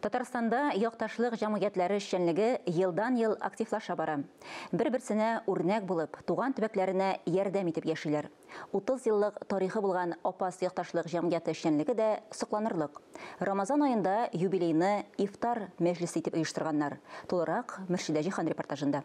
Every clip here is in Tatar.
Татарстанда якташлык җәмгыятьләре эшчәнлеге елдан-ел активлаша бара. Бер-берсенә үрнәк булып, туган төбәкләренә ярдәм итеп яшиләр. 30 еллык тарихы булган Апас якташлык җәмгыяте эшчәнлеге дә сокланырлык. Рамазан аенда юбилейны ифтар мәҗлесе итеп оештырганнар. Тулырак Мөршидә Җиһан репортажында.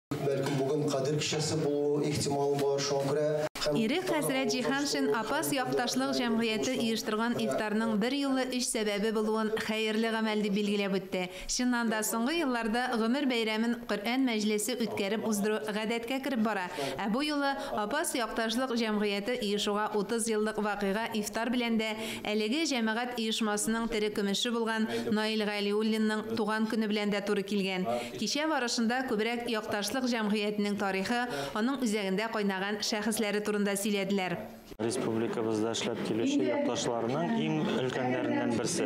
Бәлкем бүген Кадер кичәсе булу ихтималы бар, шуңа күрә һәм Ирек хәзрәт Җиһаншин Апас якташлык җәмгыяте оештырган ифтарның берьюлы өч сәбәбе булуын хәерле гамәл дип билгеләп үтте. Чыннан да, соңгы елларда гомер бәйрәмен Коръән мәҗлесе үткәреп уздыру гадәткә кереп бара. Ә бу юлы Апас якташлык җәмгыяте оешуга 30 еллык вакыйга ифтар белән дә, әлеге җәмәгать оешмасының терекөмеше булган Наил Галиуллинның туган көне белән дә туры килгән. Кичә барышында күбрәк якташлык җәмгыятенең тарихы, аның үзәгендә кайнаган шәхесләре турында сөйләделәр. Республикабызда эшләп килүче якташларның иң өлкәннәреннән берсе.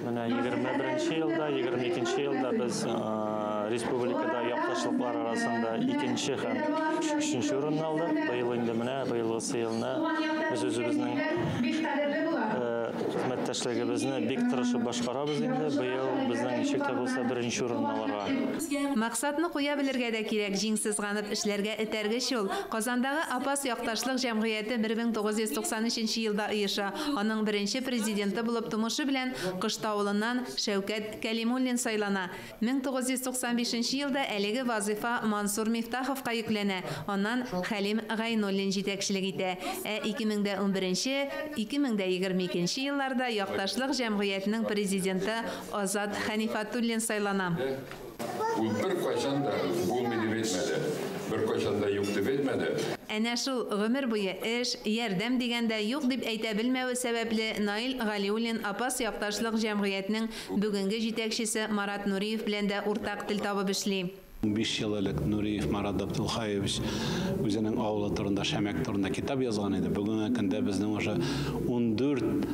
Менә 21 елда, 22 елда без республикада якташлыклар арасында икенче һәм өченче урынны алдык. Быел инде менә быелгысы елны без үзебезнең хезмәттәшлегебезне бик тырышып башкарабыз инде. Быел безнең ничек тә булса беренче урынны алырга. Максатны куя белергә дә кирәк, җиң сызганып эшләргә этәргеч ул. Казандагы Апас якташлык җәмгыяте 1993 елда оеша. Аның беренче президенты булып тумышы белән Коштавылыннан Шәүкәт Кәлимуллин сайлана. 1995 елда әлеге вазыйфа Мансур Мифтаховка йөкләнә, аннан Хәлим Гайнуллин җитәкчелек итә. Ә 2011-2022 елларда якташлык җәмгыятенең президенты Азат Хәнифатуллин сайлана. Ул беркайчан да булмый дип әйтмәде, беркайчан да юк дип әйтмәде. Әнә шул гомер буе эш, ярдәм дигәндә юк дип әйтә белмәве сәбәпле Наил Галиуллин Апас якташлык җәмгыятенең бүгенге җитәкчесе Марат Нуриев белән дә уртак тел табып эшли. 5 ел элек Нуриев Марат Абдулхаевич үзенең авылы турында, Шәмәк турында китап язган иде. Бүгенге көндә безнең уже 14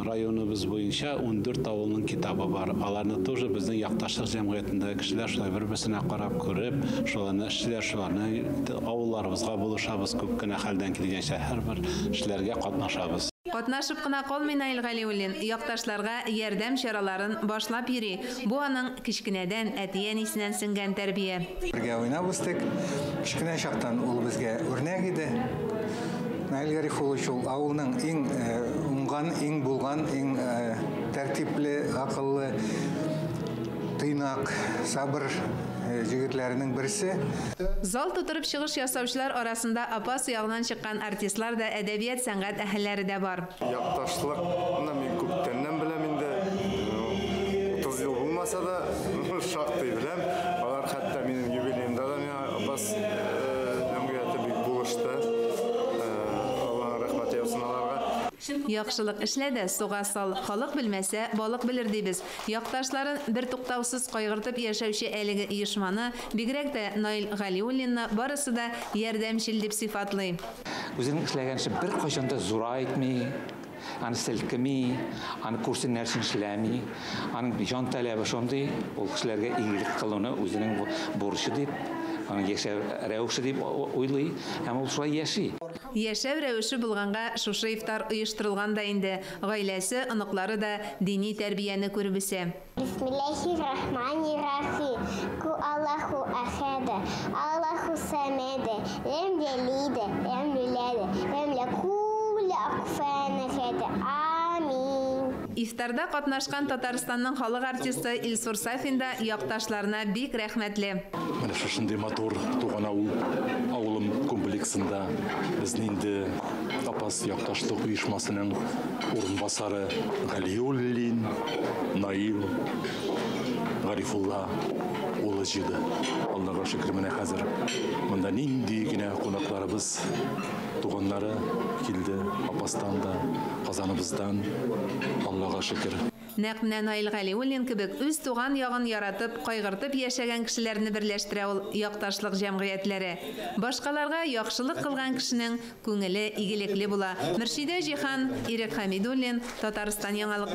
районыбыз буенча 14 авылның китабы бар. Аларны тоже безнең якташлык җәмгыятендәге кешеләр шулай бер-берсенә карап, күреп, шуларны эшлиләр, шуларны авылларыбызга булышабыз, күп кенә хәлдән килгәнчә һәрбер эшләргә катнашабыз. Катнашып кына калмый Наил Галиуллин, якташларга ярдәм чараларын башлап йөри. Бу аның кечкенәдән әти-әнисеннән сеңгән тәрбия. Бергә уйнап үстек. Кечкенә чактан ул безгә үрнәк иде. Наил Гарифуллович ул авылның иң уңган, иң булган, иң тәртипле, акыллы, тыйнак, сабыр җегетләренең берсе. Зал тутырып чыгыш ясаучылар арасында Апас ягыннан чыккан артистлар да, әдәбият сәнгать әһелләре дә бар. Якташлыкны мин күптәннән беләм инде. 30 ел булмаса да, шактый беләм. Алар хәтта минем юбилеемда да миңа Апас җәмгыяте бик булышты. Аллаһның рәхмәте яусын аларга. Яхшылык эшлә дә суга сал, халык белмәсә, балык белер дибез. Якташларын бер туктаусыз кайгыртып яшәүче әлеге оешманы, бигрәк тә Наил Галиуллинны барысы да ярдәмчел дип сыйфатлый. Үзенең эшләгән эше беркайчан да зурайтмый, аны селкеми, аны күрсеннәр өчен эшләми. Аның җан таләбе шундый, ул кешеләргә игелек кылуны үзенең бурычы дип, аның яшәү рәвеше дип уйлый һәм ул шулай яши. Яшәү рәвеше булганга шушы ифтар оештырылган да инде. Гаиләсе, оныклары да дини тәрбияне күреп үсә. Бисмиллахир-рахманир-рахим. Ку Аллаху ахад, Аллаху самад, лам ялид, лам юлад, лам якул lahu куфуан ахад. Амин. Ифтарда катнашкан Татарстанның халык артисты Илсур Сафин да якташларына бик рәхмәтле. Менә шушындый матур туган авыл, авылым комплексында безне инде Апас якташлык оешмасының урынбасары Галиуллин Наил Гарифулла улы җыйды. Аллага шөкер, менә хәзер монда нинди генә кунакларыбыз, туганнары килде Апастан да, Казаныбыздан. Аллага шөкер. Нәкъ менә Наил Галиуллин кебек үз туган ягын яратып, кайгыртып яшәгән кешеләрне берләштерә ул якташлык җәмгыятьләре. Башкаларга яхшылык кылган кешенең күңеле игелекле була. Мөршидә Җиһан, Ирек Хәмидуллин, Татарстан яңалыклары.